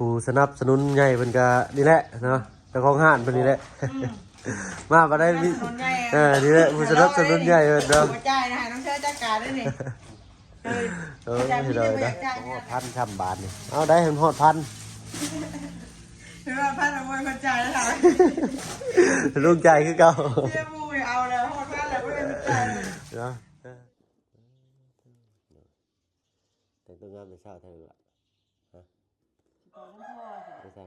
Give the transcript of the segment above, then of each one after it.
ຜູ້ສະໜັບສະໜູນໃຫຍ່ເພິ່ນກະນີ້ແຫຼະເນາະ ເຈົ້າຂອງຮ້ານເພິ່ນນີ້ແຫຼະ ອືມ ມາບໍ່ໄດ້ມີ ສະໜັບສະໜູນໃຫຍ່ ເອີ ນີ້ແຫຼະ ຜູ້ສະໜັບສະໜູນໃຫຍ່ເພິ່ນເນາະ ຫົວໃຈນະ ໃຫ້ນ້ອງເຊີຈັດການເດີນີ້ ເອີ ເອີ ເອີ ເອີ ເອີ ຮອດພັນຊ້ຳບາດນີ້ ເອົາໄດ້ໃຫ້ມັນຮອດພັນ ເອີ ຮອດພັນ ໂອ້ຍ ເພິ່ນຈ່າຍແລ້ວ ລຸງຈ່າຍຄືເກົ່າ ເສຍໝູ່ເອົາແລ້ວ ຮອດພັນແລ້ວ ບໍ່ໄດ້ຈ່າຍເນາະ ແຕ່ງຕົວງາມແຕ່ເຊົ້າແທ້ລະ ຮະ ຊິໄປນຳພໍ່ຊະ ໄປໃສ?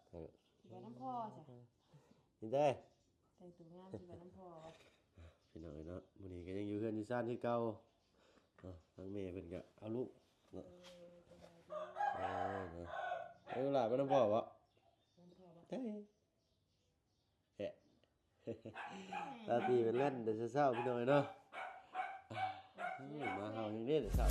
ຊິໄປນຳພໍ່ຊະ ຍິນດີ ແຕ່ງຕົວງາມຊິໄປນຳພໍ່ ພີ່ນ້ອງເອີຍເນາະ ມື້ນີ້ກໍຍັງຢູ່ເຮືອນຢູ່ຊານຄືເກົ່າເນາະ ທາງແມ່ເພິ່ນກໍເອົາລູກເນາະ ເອີ ເອີ ເນາະ ເອີ ຫຼານໄປນຳພໍ່ບໍ່? ນຳພໍ່ບໍ່? ເອີ ແອະ ຕາຕີເປັນແລ່ນແຕ່ເຊົ້າໆ ພີ່ນ້ອງເອີຍເນາະ ມາເຮົາຍັງເດ້ແຕ່ເຊົ້າ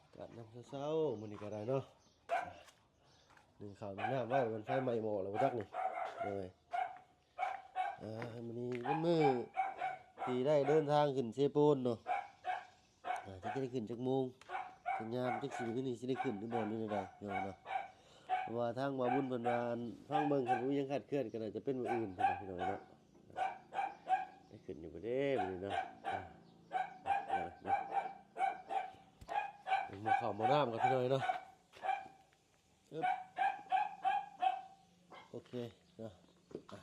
ອາກາດຍາມເຊົ້າໆ ມື້ນີ້ກໍໄດ້ເນາະ ໜຶ້ງເຂົ້າໜຶ້ງນ້ຳໄວ້ ມັນໄຟໄໝ້ໝໍ້ແລ້ວບໍ່ຈັກນີ້ ເອີຍ ອ່າ ມື້ນີ້ເປັນມື້ທີ່ໄດ້ເດີນທາງຂຶ້ນເຊໂປນເນາະ ອ່າ ຈັກຈະໄດ້ຂຶ້ນຈັກໂມງ ສັນຍາມ ຈັກຊິມື້ນີ້ຊິໄດ້ຂຶ້ນຫຼືບໍ່ ຫຼືແນວໃດເນາະ ເນາະ ເພາະວ່າທາງບ່າວບຸນເພິ່ນວ່າ ອັນ ຟັງເບິ່ງ ຄັນບໍ່ມີຫຍັງຄາດເຄື່ອນກໍໜ້າຈະເປັນມື້ອື່ນພຸ້ນນະ ພີ່ນ້ອງເນາະ ໄດ້ຂຶ້ນຢູ່ບໍ່ເດ້ມື້ນີ້ເນາະ ອ່າ ມາເຂົ້າໝໍ້ນ້ຳກັນ ພີ່ນ້ອງເນາະ. ອຶບ ໂອເຄເນາະ ອ່ະ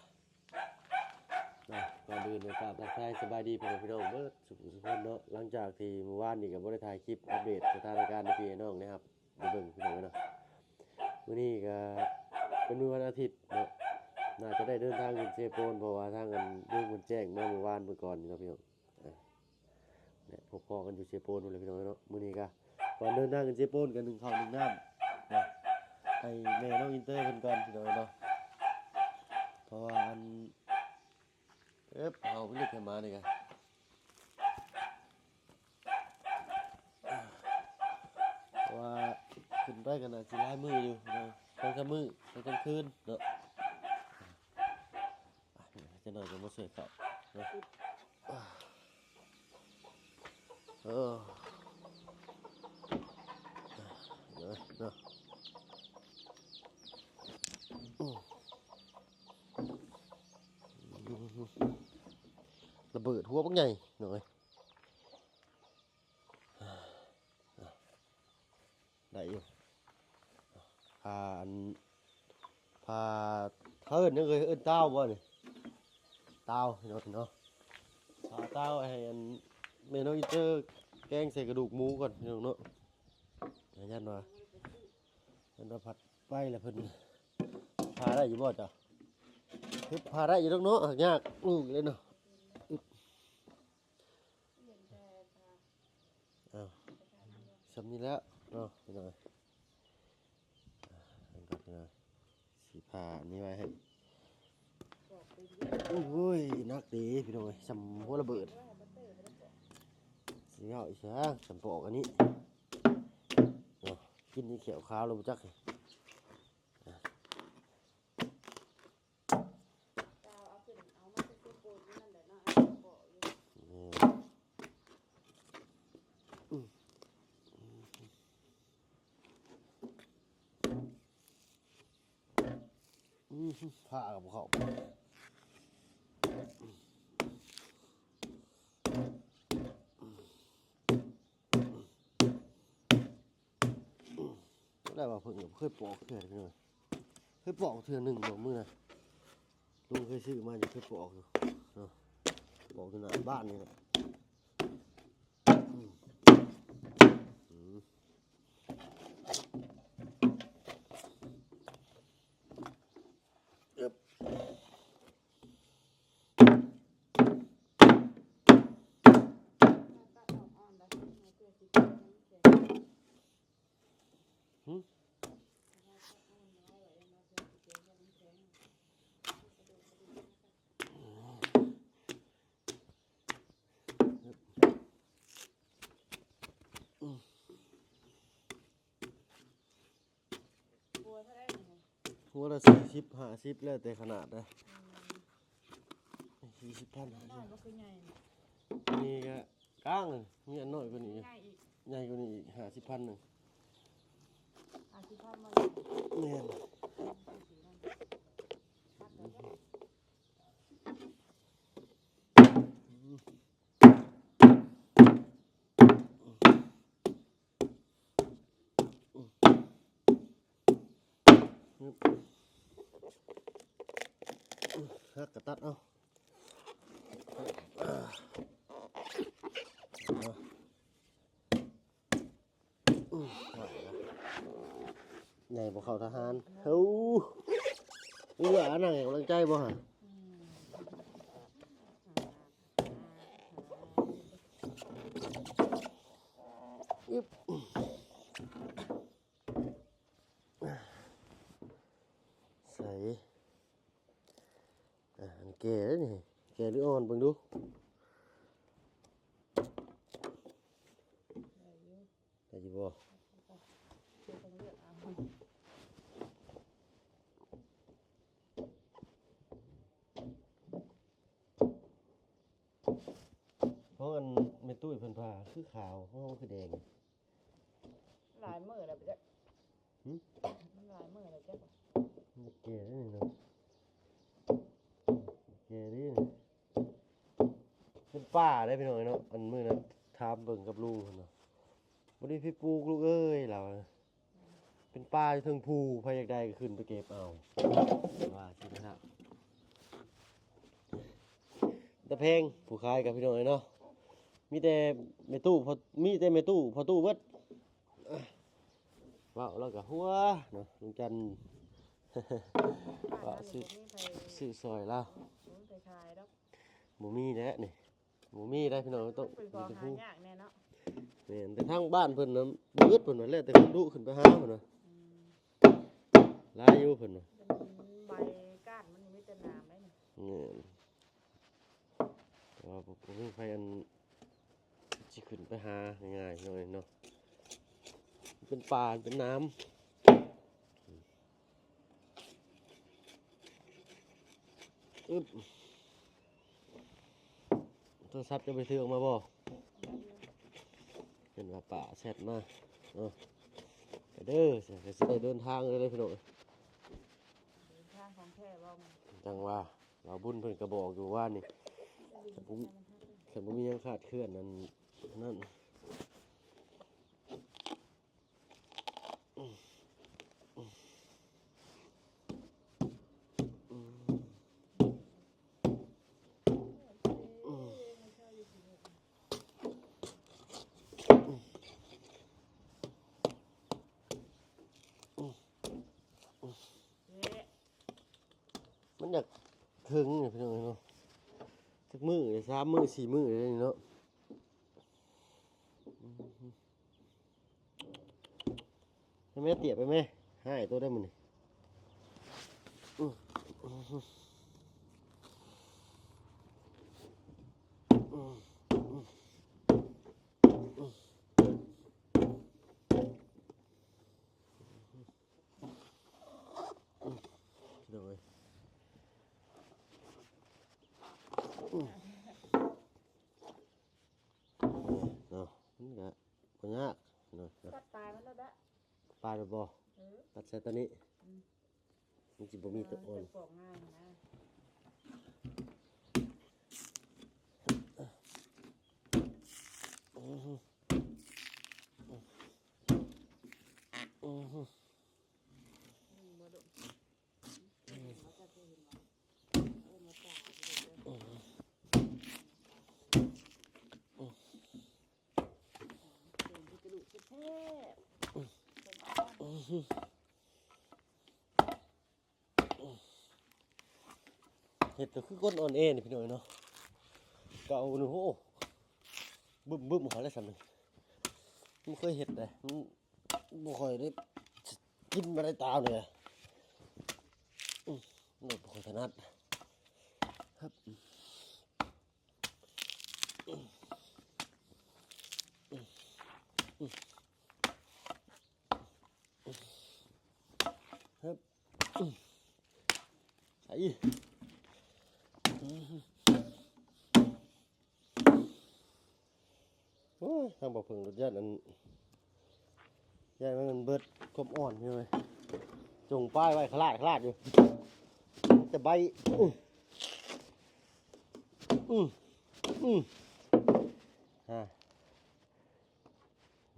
ເນາະ ກ່ອນອື່ນກໍກາບທັກທາຍສະບາຍດີພໍ່ແມ່ພີ່ນ້ອງເບິດສູ່ຜູ້ສູ່ຄົນເນາະ ຫຼັງຈາກທີ່ມື້ວານນີ້ກໍບໍ່ໄດ້ຖ່າຍຄລິບອັບເດດສະຖານະການໃຫ້ພີ່ໃຫ້ນ້ອງໄດ້ຮັບໄດ້ເບິ່ງພີ່ນ້ອງເອີຍເນາະ ມື້ນີ້ກໍເປັນມື້ວັນອາທິດເນາະ ໜ້າຈະໄດ້ເດີນທາງຂຶ້ນເຊໂປນ ເພາະວ່າທາງອັນລຸງເພິ່ນແຈ້ງມາມື້ວານມື້ກ່ອນນີ້ເນາະພີ່ນ້ອງ ອ່ະ ແລະ ພົບພໍ້ກັນຢູ່ເຊໂປນພຸ້ນແຫຼະພີ່ນ້ອງເອີຍເນາະ ມື້ນີ້ກະກ່ອນເດີນທາງຂຶ້ນເຊໂປນກະໜຶ້ງເຂົ້າໜຶ້ງນ້ຳເນາະ ໃຫ້ແມ່ນ້ອງອິນເຕີເພິ່ນກ່ອນພີ່ນ້ອງເອີຍເນາະ ເພາະວ່າອັນ ເອີບ ເຮົາໄປລຶກໃຫ້ໝານີ້ກະ ເພາະວ່າຂຶ້ນໄປກະໜ້າຊິຫຼາຍມື້ຢູ່ເນາະ ສອງສາມມື້ ສອງສາມຄືນເນາະ. ຈັກໜ້ອຍກໍມາຊ່ວຍເຂົາເນາະ ເອີ ເນາະ ລະເບີດຫົວບັກໃຫຍ່ເນາະ. ໄດ້ຢູ່ ພາອັນ ພາ ເຂົາເອີ້ນຫຍັງເອີຍ ເອີ້ນຕາວບໍ່ນີ້ ຕາວເນາະ ເນາະ ພາຕາວໃຫ້ອັນ ແມ່ນ້ອງອີເຕີແກງໃສ່ກະດູກໝູກ່ອນພີ່ນ້ອງເນາະ ຢ້ານວ່າ ຢ້ານວ່າພັດໄປແລ້ວເພິ່ນ ພາໄດ້ຢູ່ບໍ່ເຈົ້າ ຄືພາໄດ້ຢູ່ດອກເນາະ ຫາກຍາກລູກເລີຍເນາະ. ອ້າວ ສ່ຳນີ້ແລ້ວເນາະ ພີ່ນ້ອງ ອ່າ ເບິ່ງກ່ອນພີ່ນ້ອງ ຊິພາອັນນີ້ໄວ້ໃຫ້ ໂອ້ຍ ໜັກເດ້ພີ່ນ້ອງເອີຍ ສ່ຳຫົວລະເບີດ ຊິເອົາອີກຊະ ສ່ຳປອກອັນນີ້ເນາະ ກິນນີ້ແຂ້ວຄາວແລ້ວບໍ່ຈັກ. ອືມ ພາກັບເຂົ້າ ໄດ້ວ່າເພິ່ນກໍບໍ່ເຄີຍປອກເທື່ອເລີຍ ເຄີຍປອກເທື່ອໜຶ່ງບໍ່ມື້ນະ ລຸງເຄີຍຊື້ມາຢູ່ ເຄີຍປອກຢູ່ເນາະ ປອກຢູ່ໜ້າບ້ານນີ້ແຫຼະ ອືມ ອືມ. ເ ຫົວລະສີ່ສິບ ຫ້າສິບ ແລ້ວແຕ່ຂະໜາດນະ. ສີ່ສິບພັນ ນ້ອຍບໍ່ຄືໃຫຍ່ນີ້? ອັນນີ້ກະກາງ ມີອັນນ້ອຍກວ່ານີ້ ໃຫຍ່ອີກ ໃຫຍ່ກວ່ານີ້ອີກ ຫ້າສິບພັນໜຶ່ງ ຫ້າສິບພັນບໍ່? ແມ່ນ. ຫັກກະຕັດເອົາ. ໃຫຍ່ບໍ່ເຂົ້າທະຫານ. ເອີ ເອື້ອ ນັ່ງໃຫ້ກຳລັງໃຈບໍ່ຫະ? ອຶບ ໃສ່ ອ່າ ອັນແກ່ເດ້ນີ້ ແກ່ຫຼືອ່ອນ ເບິ່ງດູ ໄດ້ຢູ່ບໍ່? ຂອງອັນແມ່ຕຸ້ຍເພິ່ນຜ່າຄືຂາວ ຂອງເຮົາຄືແດງ. ຫຼາຍມື້ແລ້ວບໍ່ຈັກ. ຫຶ? ມັນຫຼາຍມື້ແລ້ວຈັກ. ມັນແກ່ເດ້ນີ້ເນາະ ແກ່ເດ້ນີ້. ເປັນປ່າເດ້ພີ່ນ້ອງເອີຍເນາະ. ອັນມື້ນັ້ນຖາມເບິ່ງກັບລຸງເພິ່ນວ່າ ບໍ່ໄດ້ໄປປູກລູກເອີຍ ລາວວ່າ. ເປັນປ່າຢູ່ເທິງພູ ໃຜຢາກໄດ້ກໍຂຶ້ນໄປເກັບເອົາ ວ່າຊີ້ນະ. ຕາແພງຜູ້ຂາຍກັບພີ່ນ້ອງເອີຍເນາະ ມີແຕ່ແມ່ຕູ້ ມີແຕ່ແມ່ຕູ້ພໍ່ຕູ້ເບິດ. ເວົ້າແລ້ວກໍຫົວເນາະ ລຸງຈັນ ວ່າຊື້ ຊື້ຊ່ອຍລາວ ບໍ່ມີແຫຼະນີ້. ບໍ່ມີໄດ໋ພີ່ນ້ອງ ຕ້ອງ ມັນເປັນຂອງຫາຍາກແດ່ເນາະ. ແມ່ນ ແຕ່ທາງບ້ານເພິ່ນນະ ບໍ່ອຶດເພິ່ນວ່າ ແລ້ວແຕ່ຄົນດຸຂຶ້ນໄປຫາເພິ່ນວ່າ. ອືມ ຫຼາຍຢູ່ເພິ່ນວ່າ ເປັນໃບກ້ານມັນມີແຕ່ໜາມໄດ໋ນີ້. ແມ່ນ ແຕ່ວ່າບໍ່ ບໍ່ມີໃຜອັນຊິຂຶ້ນໄປຫາງ່າຍໆເນາະ ເນາະ ເປັນປ່າເປັນໜາມ. ອຶບ ໂທລະສັບຈະໄປຖືອອກມາບໍ່? ເຫັນວ່າປ້າແຊັດມາເນາະ. ໄປເດີ ກໍຊິໄດ້ເດີນທາງເລີຍພີ່ນ້ອງ. ເດີນທາງຂອງແທ້ບໍ່? ຈັ່ງວ່າ ບ່າວບຸນເພິ່ນກໍບອກຢູ່ວ່ານີ້ ຄັນບໍ່ມີຫຍັງຂາດເຄື່ອນນັ້ນ ນັ້ນ. ມັນຢາກເຖິງນີ້ພີ່ນ້ອງເອີຍເນາະ ຈັກມື້ ສາມມື້ ສີ່ມື້ເລີຍເນາະ. ໄປແມ່ ເຕຍໄປແມ່ ຫາຍໂຕໄດ້ມື້ນີ້. ພີ່ນ້ອງເອີຍ ເນາະ ມັນກະບໍ່ຍາກເນາະ. ຕັດປາຍມັນໂລດແຫຼະ ປາຍໂລດບໍ່? ເອີ ຕັດໃສ່ໂຕນີ້ ອືມ ມັນຊິບໍ່ມີໂຕອ່ອນ ເອີ ມັນຈະປອກງ່າຍນະ. ເຮັດກໍຄືຄົນອ່ອນແອນີ້ພີ່ນ້ອງເນາະ ເກົ່ານີ້ ໂອ້ ບຶ້ມໆ ເຂົາແລ້ວສ່ຳນີ້ ບໍ່ເຄີຍເຮັດເດ້ ມັນບໍ່ຄ່ອຍໄດ້ກິນມາໄດ້ຕາມນີ້ ອືມ ບໍ່ຄ່ອຍຖະໜັດ. ຮຶບ ໂອ້ຍ ທາງບໍ່ເພິ່ງກໍຢ້ານອັນ ຢ້ານມັນເບິດຄວາມອ່ອນ ພີ່ນ້ອງເອີຍ. ຈົ່ງປ້າຍໄວ້ຂະຫຼາດຂະຫຼາດຢູ່ ແຕ່ໃບ ອື ອື ອື ອ່າ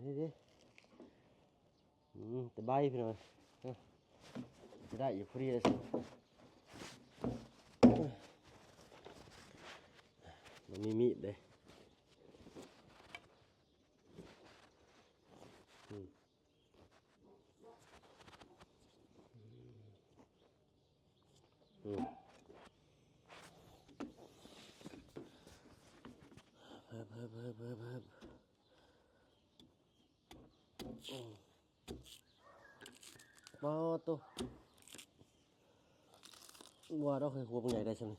ນີ້ເດ້. ອືມ ແຕ່ໃບພີ່ນ້ອງ ເອີ ຈະໄດ້ຢູ່ພໍດີລະຊິ ມັນມີມີດເດ້. ອືມ ອືມ ເພິບ ເພິບ ເພິບ ເພິບ ເພິບ. ໂອ້ ປາໂຕ ວ່າດອກ ໃຫ້ຫົວມັນໃຫຍ່ໄດ້ຊ່ຳນີ້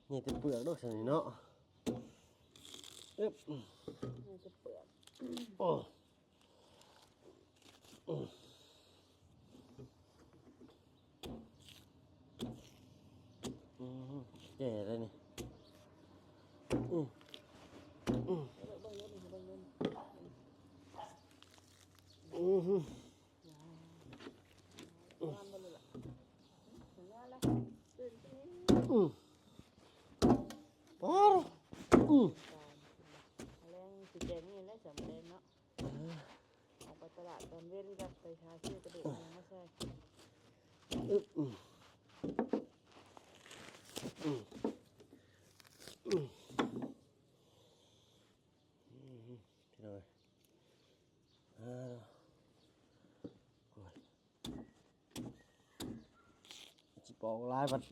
ໃຫຍ່ແຕ່ເປືອກດອກຊ່ຳນີ້ເນາະ. ເອີບ ໃຫຍ່ແຕ່ເປືອກ ໂອ້. ອືມ ແກ່ແລ້ວນີ້ ອືມ ອືມ ອືມ ອືມ ປາ ອືມ ແລງຊິແກງນີ້ແຫຼະ ສຳແດງເນາະ. ເອີ ອອກໄປຕະຫຼາດຕອນເວັນ ກັບໄປຫາຊື້ກະດູກຫຍັງມາໃສ່. ອືມ ອືມ ອືມ ອືມ ພີ່ນ້ອງເອີຍ ອ່າ ໂອ້ຍ. ຊິປອກຫຼາຍບັດ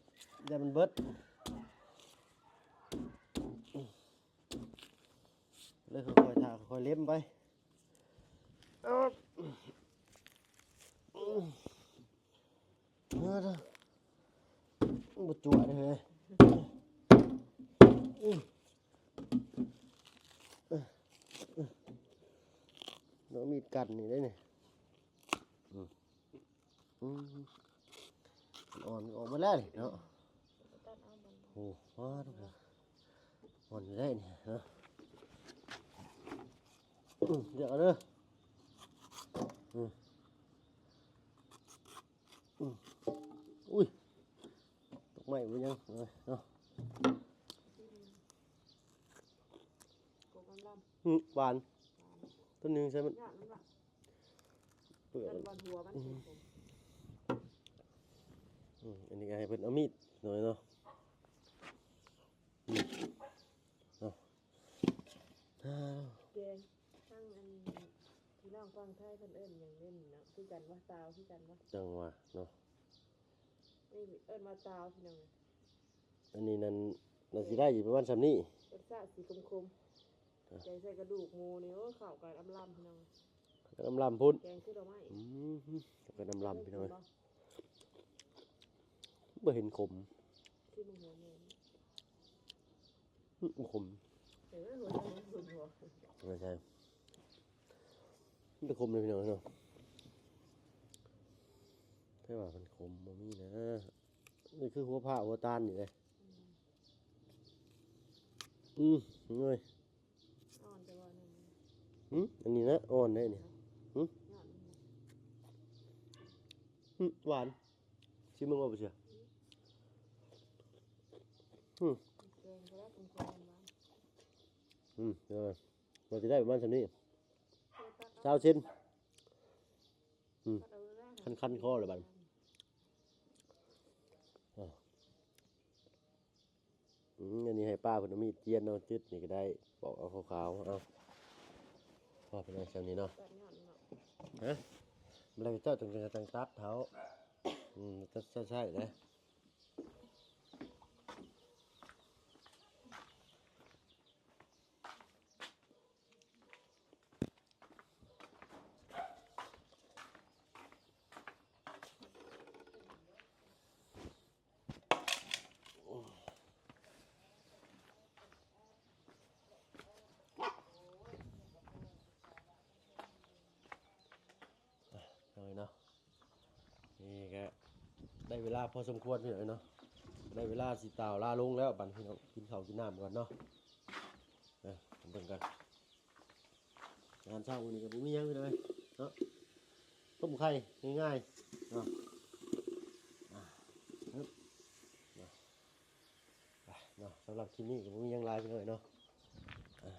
ຢ້ານມັນເບິດ ເລີຍຄ່ອຍໆຖ້າ ຄ່ອຍໆເລັມໄປ. ເອີ ເອີ ບໍ່ຈົວເດ້ເຮີ້ຍ ເອົາມີດກັນນີ້ເດ້ນີ້. ອືມ ອືມ ອ່ອນອອກມາແລ້ວນີ້ເນາະ. ໂອ້ ວ້າວ ອ່ອນຢູ່ໄດ໋ນີ້ເນາະ. ອືມ ດຽວເດີ ອືມ ອືມ ອຸ້ຍ ຕົກໄມ້ບໍ່ຍັງເນາະ. ອືມ ຫວານ ຕົ້ນນີ້ໃສ່ມັນ ເປືອກ ອັນນີ້ກໍໃຫ້ເພິ່ນເອົາມີດໜ້ອຍເນາະ. ອືມ ເນາະ ແກງ ທາງອັນ ພີ່ນ້ອງຝັ່ງໄທເພິ່ນເອີ້ນຫຍັງເດ້ນີ້ເນາະ ຄືກັນບໍ່? ຕາວຄືກັນບໍ່? ຈັ່ງວ່າເນາະ ນີ້ເອີ້ນວ່າຕາວ ພີ່ນ້ອງ. ອັນນີ້ນັ້ນ ໜ້າຊິໄດ້ຢູ່ປະມານຊ່ຳນີ້ ລົດຊາດຊິຂົມໆ ແກງໃສ່ກະດູກໝູນີ້ ໂອ້ ເຂົ້າກັນອຳລຳ ພີ່ນ້ອງ ເຂົ້າກັນອຳລຳພຸ້ນ ແກງຄືດອກໄມ້ ອືມ ເຂົ້າກັນອຳລຳ ພີ່ນ້ອງ ບໍ່ເຫັນຂົມ ຄືມັນຫົວແມ່ນ ອືມ ບໍ່ຂົມ ເອີ ຫົວແມ່ນ ບໍ່ໃຊ່ ມັນແຕ່ຂົມເລີຍ ພີ່ນ້ອງເນາະ ແຕ່ວ່າມັນຂົມບໍ່ມີນະ. ນີ້ຄືຫົວພ້າວຫົວຕານນີ້ເດ້ ອືມ ເອີຍ ອ່ອນແຕ່ວ່າ ຫືມ ອັນນີ້ນະ ອ່ອນເດ້ນີ້ ຫືມ ຫືມ ຫວານ ຊິມເບິ່ງວ່າບໍ່ເຊື່ອ ຫືມ ແກງກໍໄດ້ ຫືມ ເອີ ມັນຊິໄດ້ປະມານຊ່ຳນີ້ ຊາວເຊັນ ອືມ ຄັນໆຄໍແລ້ວບັດ ອືມ ອັນນີ້ໃຫ້ປ້າເພິ່ນເອົາມີດຈຽນເນາະ ຈຶດນີ້ກໍໄດ້ ປອກເອົາຂາວໆ ເອົາ ພໍເພິ່ນເອົາຊ່ຳນີ້ເນາະ ຮະ ແລ້ວເຈົ້າຈັ່ງ ຈັ່ງຕັດເຖົ້າ ອືມ ຕັດໃຊ້ໆເດ້. ໄດ້ເວລາພໍສົມຄວນພີ່ນ້ອງເອີຍເນາະ ໄດ້ເວລາຊິກ່າວລາລົງແລ້ວ ບັດນີ້ພີ່ນ້ອງ ກິນເຂົ້າກິນນ້ຳກ່ອນເນາະ. ເອີ ເບິ່ງກັນ ອາຫານເຊົ້າມື້ນີ້ກໍບໍ່ມີຫຍັງພີ່ນ້ອງເອີຍເນາະ ຕົ້ມໄຂ່ງ່າຍໆເນາະ. ອ່າ ເອີບ ເນາະ ໄປເນາະ ສຳລັບຄລິບນີ້ກໍບໍ່ມີຫຍັງຫຼາຍພີ່ນ້ອງເອີຍເນາະ. ອ່າ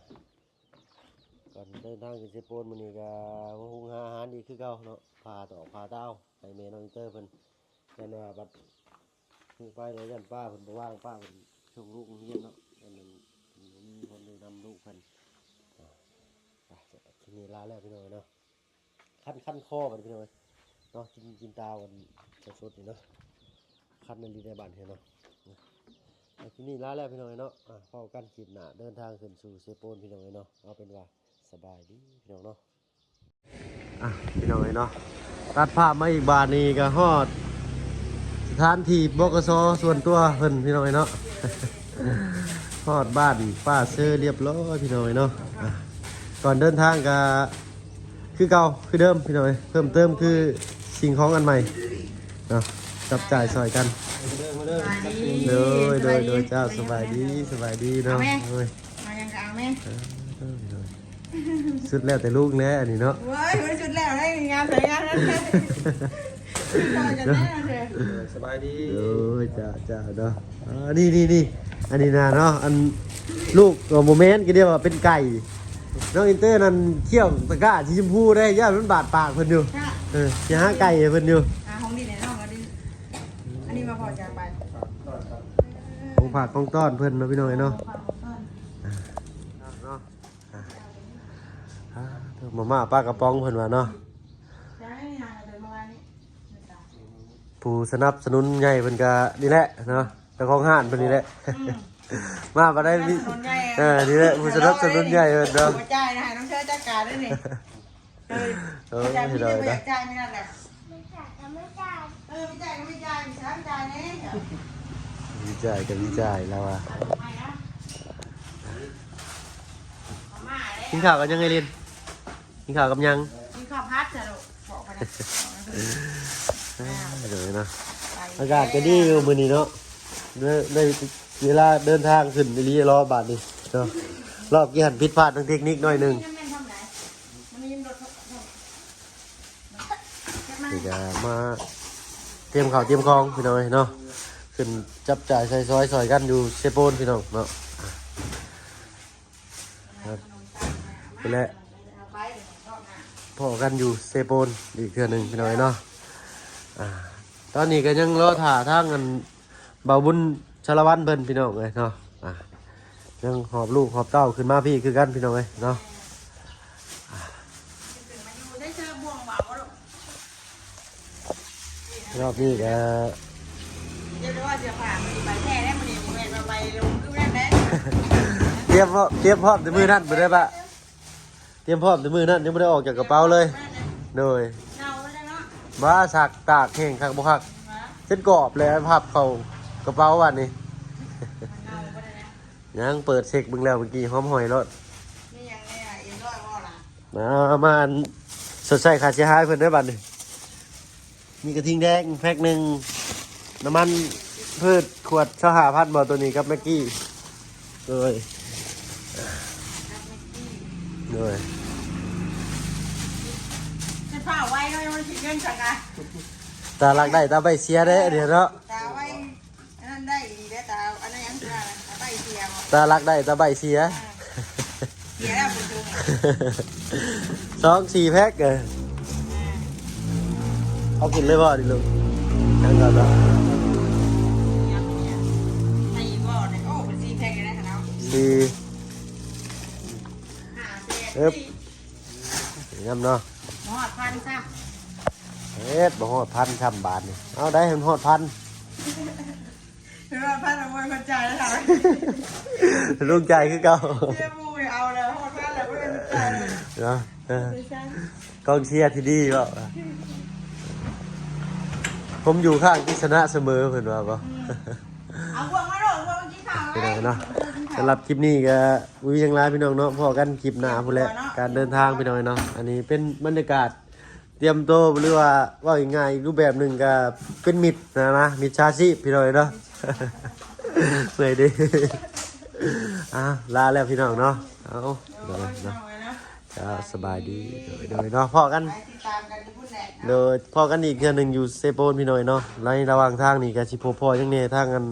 ກ່ອນເດີນທາງຂຶ້ນເຊໂປນມື້ນີ້ກໍຫຸງຫາອາຫານອີກຄືເກົ່າເນາະ ຜ່າຕອກຜ່າຕາວໃຫ້ແມ່ນ້ອງອິນເຕີເພິ່ນ ຢ້ານວ່າບັດມື້ໄປແລ້ວຢ້ານປ້າເພິ່ນບໍ່ວ່າງ ປ້າເພິ່ນສົ່ງລູກໂຮງຮຽນເນາະ ຢ້ານມັນບໍ່ມີຄົນຢູ່ນຳລູກເພິ່ນ. ອ່າ ໄປ ຄລິບນີ້ລາແລ້ວພີ່ນ້ອງເອີຍເນາະ. ຄັນ ຄັນຄໍບັດນີ້ພີ່ນ້ອງເອີຍເນາະ ກິນ ກິນຕາວກັນສົດໆນີ້ເນາະ ຄັນອີ່ຫຼີໃນບ້ານເຮົາເນາະ. ອ່າ ຄລິບນີ້ລາແລ້ວພີ່ນ້ອງເອີຍເນາະ ອ່າ ພໍ້ກັນຄລິບໜ້າ ເດີນທາງຂຶ້ນສູ່ເຊໂປນພີ່ນ້ອງເອີຍເນາະ. ເອົາເປັນວ່າສະບາຍດີພີ່ນ້ອງເນາະ. ອ່ະ ພີ່ນ້ອງເອີຍເນາະ ຕັດພາບມາອີກບາດນີ້ກໍຮອດສະຖານທີ່ ບກສ ສ່ວນຕົວເພິ່ນພີ່ນ້ອງເອີຍເນາະ ຮອດບ້ານປ່າເຊີລຽບຮ້ອຍພີ່ນ້ອງເອີຍເນາະ. ອ່ະ ກ່ອນເດີນທາງກໍຄືເກົ່າຄືເດີມພີ່ນ້ອງເອີຍ ເພີ່ມເຕີມຄືສິ່ງຂອງອັນໃໝ່ເນາະ ຈັບຈ່າຍຊ່ອຍກັນ. ໂດຍ ໂດຍ ໂດຍ ເຈົ້າ ສະບາຍດີ ສະບາຍດີເນາະ. ໂດຍ ມາຫຍັງກໍເອົາແມ່ ເອີ ໂດຍ ໂດຍ ສຸດແລ້ວແຕ່ລູກແຫຼະອັນນີ້ເນາະ. ໂອ້ຍ ສຸດແລ້ວໄດ້ງານໃຜງານມັນ ເອີ ສະບາຍດີ. ໂອ້ຍ ຈ້າ ຈ້າເນາະ. ອ່າ ນີ້ ນີ້ ນີ້ ອັນນີ້ນະເນາະ ອັນລູກກໍບໍ່ແມ່ນ ກໍດຽວວ່າເປັນໄກ່ ນ້ອງອິນເຕີນັ້ນ ຄ້ຽວຕະກ້າສີຊຳພູເດ້ ຢ້ານມັນບາດປາກເພິ່ນຢູ່. ເອີ ຊິຫາໄກ່ໃຫ້ເພິ່ນຢູ່ ຫາຂອງຫຼິ້ນໃຫ້ນ້ອງກໍດີ. ອັນນີ້ມາພໍຈາກໄປ ຂອງຝາກຂອງຕ້ອນເພິ່ນເນາະ ພີ່ນ້ອງເອີຍເນາະ. ຂອງຝາກຂອງຕ້ອນ ອ່າ ເນາະ. ອ່າ ອ່າ ມາມ່າປາກະປ໋ອງເພິ່ນວ່າເນາະ. ໃຊ່ ຫາເດີນມາວານນີ້ ຜູ້ສະໜັບສະໜູນໃຫຍ່ເພິ່ນກະນີ້ແຫຼະເນາະ ເຈົ້າຂອງຮ້ານເພິ່ນນີ້ແหລະ. ອືມ ມາບໍ່ໄດ້ມີ ສະໜັບສະໜູນໃຫຍ່ ເອີ ນີ້ແຫຼະ ຜູ້ສະໜັບສະໜູນໃຫຍ່ເພິ່ນເນາະ. ຫົວຈ່າຍນະ ໃຫ້ນ້ອງເຊີຈັດການເດີນີ້. ເອີ ເອີ ບໍ່ຢາກຈ່າຍມີນັ້ນແຫຼະ ເອີ ບໍ່ຈ່າຍກໍບໍ່ຈ່າຍ ມີຊ້າງຈ່າຍແດ່ ບໍ່ຈ່າຍກໍບໍ່ຈ່າຍລາວວ່າ. ກິນເຂົ້າກັບຫຍັງ ໄອລິນ? ກິນເຂົ້າກັບຫຍັງ? ກິນເຂົ້າຜັດຊະລູກ ບອກໄປນະ. ເອີ ເນາະ ອາກາດກໍດີຢູ່ມື້ນີ້ເນາະ ໄດ້ ໄດ້ເວລາເດີນທາງຂຶ້ນອີ່ຫຼີ ລໍບາດນີ້ເນາະ. ລອບກີ້ຫັ້ນຜິດພາດທາງເຕັກນິກໜ້ອຍໜຶ່ງ. ນີ້ກະມາຕຽມເຂົ້າຕຽມຂອງພີ່ນ້ອງເອີຍເນາະ ຂຶ້ນຈັບຈ່າຍໃຊ້ສອຍຊ່ອຍກັນຢູ່ເຊໂປນພີ່ນ້ອງເນາະ. ອ່າ ພຸ້ນແຫຼະ ພໍ້ກັນຢູ່ເຊໂປນອີກເທື່ອໜຶ່ງພີ່ນ້ອງເອີຍເນາະ. ອ່າ ຕອນນີ້ກໍຍັງລໍຖ້າທາງອັນ ບ່າວບຸນສາລະວັນເພິ່ນພີ່ນ້ອງເອີຍເນາະ. ອ່າ ຍັງຫອບລູກຫອບເຕົ້າຂຶ້ນມາພີ້ຄືກັນພີ່ນ້ອງເອີຍເນາະ. ອ່າ ຮອບນີ້ກໍ ຕຽມ ຕຽມພ້ອມແຕ່ມື້ນັ້ນພຸ້ນເດ້ປະ. ຕຽມພ້ອມແຕ່ມື້ນັ້ນ ຍັງບໍ່ໄດ້ອອກຈາກກະເປົາເລີຍ. ໂດຍ ບໍ່ ຊັກຕາກແຫ້ງຄັກບໍ່ຄັກ ຈົນກອບແລ້ວ ພັບເຂົ້າກະເປົາບາດນີ້. ຍັງເປີດເຊັກເບິ່ງແລ້ວ ເມື່ອກີ້ຫອມຫອຍໂລດ. ມາ ມາຊົດໃຊ້ຄ່າເສຍຫາຍເພິ່ນເດີບາດນີ້. ມີກະທິງແດງແພັກໜຶ່ງ ນ້ຳມັນພືດຂວດຊາວຫ້າພັນບໍ່ ໂຕນີ້ກັບແມັກກີ້. ໂດຍ ໂດຍ ຊິຟ້າວໄວເນາະ ຍັງບໍ່ໄດ້ຄິດເງິນສັກກະ. ຕາລັກໄດ້ຕາໃບ້ເສຍເດ້ ອັນນີ້ເນາະ ຕາໄວ. ອັນນັ້ນໄດ້ອີກແລ້ວ ຕາ ອັນນັ້ນຫຍັງ ຕາ ຕາໃບ້ເສຍບໍ່? ຕາລັກໄດ້ຕາໃບ້ເສຍ ອ່າ ເສຍແລ້ວ ສອງສີ່ແພັກ ເອີ ອ່າ ເອົາຂຶ້ນເລີຍບໍ່ນີ້ລູກ? ຍັງກ່ອນເນາະ ຍັງ ຍັງ ໃສ່ອີກບໍ່ນີ້? ໂອ້ ເປັນສີ່ແພັກເລີຍນະ ຄັນເອົາສີ່ ຫ້າແສນ ເອີບ ສີ່ ງາມເນາະ ບໍ່ຮອດພັນຊ້ຳ ເຮັດບໍ່ຮອດພັນຊ້ຳບາດນີ້. ເອົາໄດ້ໃຫ້ມັນຮອດພັນ ເປັນວ່າພັນລະບໍ່ແມ່ນຄົນຈ່າຍແລ້ວ ລຸງຈ່າຍຄືເກົ່າ ເສຍໝູ່ເອົາແລ້ວ ຮອດພັນແລ້ວບໍ່ແມ່ນຄົນຈ່າຍເນາະ. ເອີ ກອງເຊຍທີ່ດີເວົ້າ ຜົມຢູ່ຂ້າງທີ່ຊະນະສະເໝີ ເພິ່ນວ່າບໍ່? ອືມ ເອົາພວກມາໂລດ ພວກມາກິນເຂົ້າ ພີ່ນ້ອງເນາະ. ສຳລັບຄລິບນີ້ກໍບໍ່ມີຫຍັງຫຼາຍພີ່ນ້ອງເນາະ ພໍ້ກັນຄລິບໜ້າພຸ້ນແຫຼະ ການເດີນທາງພີ່ນ້ອງເນາະ. ອັນນີ້ເປັນບັນຍາກາດ ຕຽມໂຕ ຫຼືວ່າເວົ້າງ່າຍໆ ອີກຮູບແບບໜຶ່ງກໍເປັນມິດນະນະ ມິດສາຊີບ ພີ່ນ້ອງເອີຍເນາະ. ເມື່ອຍເດ້. ອ່າ ລາແລ້ວພີ່ນ້ອງເນາະ. ເອົາ ໂດຍເນາະ ເຈົ້າ ສະບາຍດີ. ໂດຍ ໂດຍເນາະ ພໍ້ກັນ ໂດຍ ພໍ້ກັນອີກເທື່ອໜຶ່ງຢູ່ເຊໂປນ ພີ່ນ້ອງເອີຍເນາະ. ໃນລະຫວ່າງທາງນີ້ກໍຊິພົບພໍ້ຫຍັງແດ່ ທາງອັນ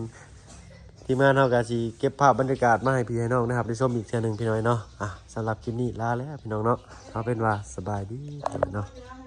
ທີມງານເຮົາກໍຊິເກັບພາບບັນຍາກາດມາໃຫ້ພີ່ໃຫ້ນ້ອງໄດ້ຮັບໄດ້ຊົມອີກເທື່ອໜຶ່ງ ພີ່ນ້ອງເອີຍເນາະ. ອ່ະ ສຳລັບຄລິບນີ້ລາແລ້ວ ພີ່ນ້ອງເນາະ. ເອົາເປັນວ່າສະບາຍດີ ພີ່ນ້ອງເນາະ.